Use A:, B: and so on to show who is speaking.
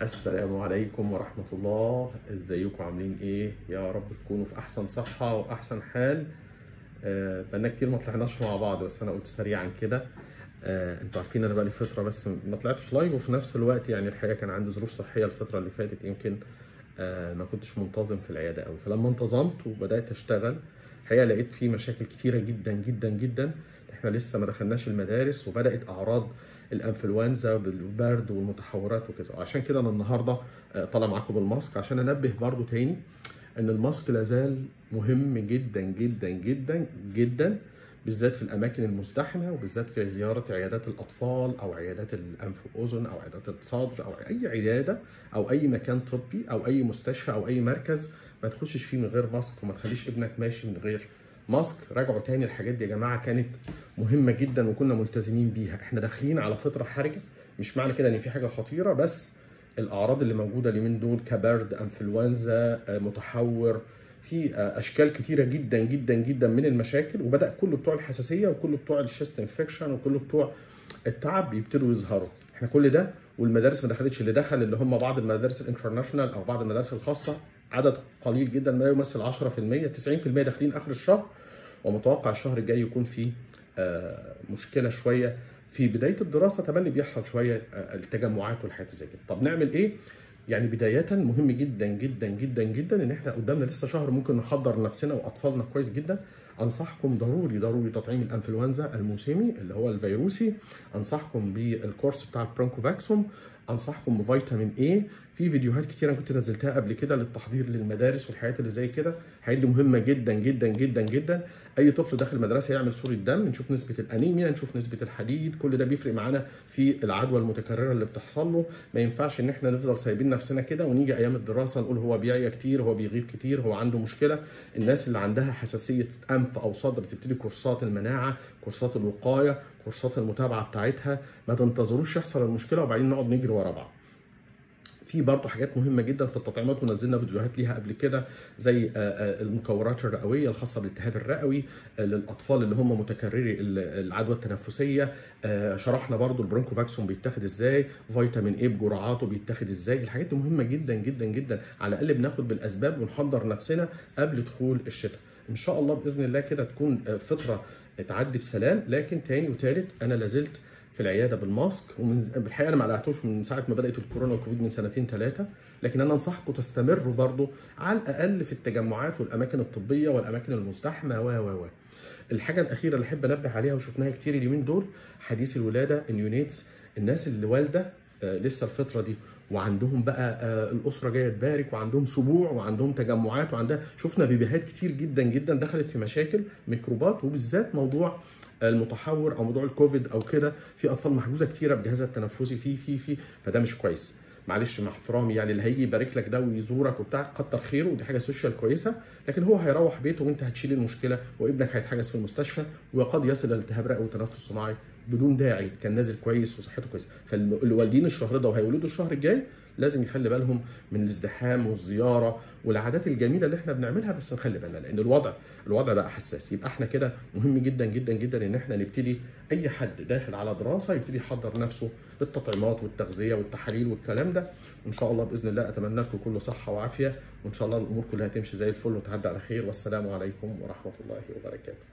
A: السلام عليكم ورحمة الله. ازيكم عاملين ايه؟ يا رب تكونوا في احسن صحة واحسن حال. بقالنا كتير ما طلعناش مع بعض، بس انا قلت سريعا كده. انتوا عارفين انا بقالي فترة بس ما طلعتش live، وفي نفس الوقت يعني الحقيقة كان عندي ظروف صحية الفترة اللي فاتت، يمكن ما كنتش منتظم في العيادة قوي. فلما انتظمت وبدأت اشتغل الحقيقة لقيت في مشاكل كتيرة جدا جدا جدا. احنا لسه ما دخلناش المدارس وبدأت اعراض الانفلونزا بالبرد والمتحورات وكذا. عشان كده انا النهارده طالع معاكم بال mask عشان انبه برضو تاني ان ال mask لازال مهم جدا جدا جدا جدا، بالذات في الاماكن المزدحمه، وبالذات في زيارة عيادات الاطفال او عيادات الانف واذن او عيادات الصدر او اي عيادة او اي مكان طبي او اي مستشفى او اي مركز. ما تخشش فيه من غير mask، وما تخليش ابنك ماشي من غير mask. راجعوا تاني الحاجات دي يا جماعة، كانت مهمة جدا وكنا ملتزمين بيها. احنا داخلين على فترة حرجه، مش معنى كده ان في حاجة خطيرة، بس الاعراض اللي موجودة اليومين دول كبرد، انفلونزا، متحور، في اشكال كتيرة جدا جدا جدا من المشاكل، وبدا كله بتوع الحساسية وكله بتوع ال chest infection وكله بتوع التعب يبتدوا يظهروا. احنا كل ده والمدارس ما دخلتش، اللي دخل اللي هم بعض المدارس ال international او بعض المدارس الخاصة، عدد قليل جدا ما يمثل 10%، 90% داخلين اخر الشهر، ومتوقع الشهر الجاي يكون فيه مشكلة شوية في بداية الدراسة. تملي بيحصل شوية التجمعات والحاجات زي كده. طب نعمل ايه؟ يعني بداية مهم جدا جدا جدا جدا ان احنا قدامنا لسه شهر ممكن نحضر نفسنا واطفالنا كويس جدا. انصحكم ضروري ضروري تطعيم الانفلونزا الموسمي اللي هو الفيروسي، انصحكم بالكورس بتاع البرونكوفاكسوم، انصحكم بفيتامين A. في فيديوهات كتير انا كنت نزلتها قبل كده للتحضير للمدارس والحاجات اللي زي كده. الحاجات دي مهمة جدا جدا جدا جدا. اي طفل داخل المدرسة يعمل صوره دم، نشوف نسبه الانيميا، نشوف نسبه الحديد، كل ده بيفرق معانا في العدوى المتكررة اللي بتحصل له. ما ينفعش ان احنا نفضل سايبين نفسنا كده ونيجي ايام الدراسة نقول هو بيعيا كتير، هو بيغيب كتير، هو عنده مشكلة. الناس اللي عندها حساسية انف او صدر تبتدي كورسات المناعة، كورسات الوقاية، كورسات المتابعة بتاعتها. ما تنتظروش يحصل المشكلة وبعدين نقعد نجري ورا بعض. في برضه حاجات مهمة جدا في التطعيمات ونزلنا فيديوهات ليها قبل كده، زي المكورات الرئويه الخاصة بالالتهاب الرئوي للاطفال اللي هم متكرري العدوى التنفسية. شرحنا برضه البرونكوفاكسوم بيتاخد ازاي، فيتامين A بجرعاته بيتاخد ازاي. الحاجات دي مهمة جدا جدا جدا، على الاقل بناخد بالاسباب ونحضر نفسنا قبل دخول الشتاء. ان شاء الله باذن الله كده تكون فترة تعدي بسلام. لكن تاني وتالت انا لازلت في العيادة بال mask، ومن الحقيقة انا ما قلعتوش من ساعة ما بدات الكورونا والكوفيد من سنتين ثلاثة، لكن انا انصحكم تستمروا برضو على الاقل في التجمعات والاماكن الطبية والاماكن المزدحمه و و. الحاجة الاخيرة اللي احب انبه عليها وشفناها كتير اليومين دول، حديث الولادة، ال neonates، الناس اللي والده لسه الفترة دي وعندهم بقى الاسرة جاية تبارك وعندهم سبوع وعندهم تجمعات وعندها، شفنا بيبيهات كتير جدا جدا دخلت في مشاكل ميكروبات، وبالذات موضوع المتحور او موضوع الكوفيد او كده. في اطفال محجوزة كتيرة بجهازها التنفسي في في في فده مش كويس. معلش مع احترامي يعني، اللي هيجي يبارك لك ده ويزورك وبتاع كتر خيره، ودي حاجة social كويسة، لكن هو هيروح بيته وانت هتشيل المشكلة، وابنك هيتحجز في المستشفى وقد يصل الى التهاب رئوي وتنفس صناعي بدون داعي، كان نازل كويس وصحته كويسة. فالوالدين الشهر ده وهيولدوا الشهر الجاي لازم يخلي بالهم من الازدحام والزيارة والعادات الجميلة اللي احنا بنعملها، بس نخلي بالنا لان الوضع بقى حساس. يبقى احنا كده مهم جدا جدا جدا ان احنا نبتدي، اي حد داخل على دراسة يبتدي يحضر نفسه بالتطعيمات والتغذيه والتحاليل والكلام ده. وان شاء الله باذن الله اتمنى لكم كل صحة وعافيه، وان شاء الله الامور كلها تمشي زي الفل وتعدي على خير. والسلام عليكم ورحمة الله وبركاته.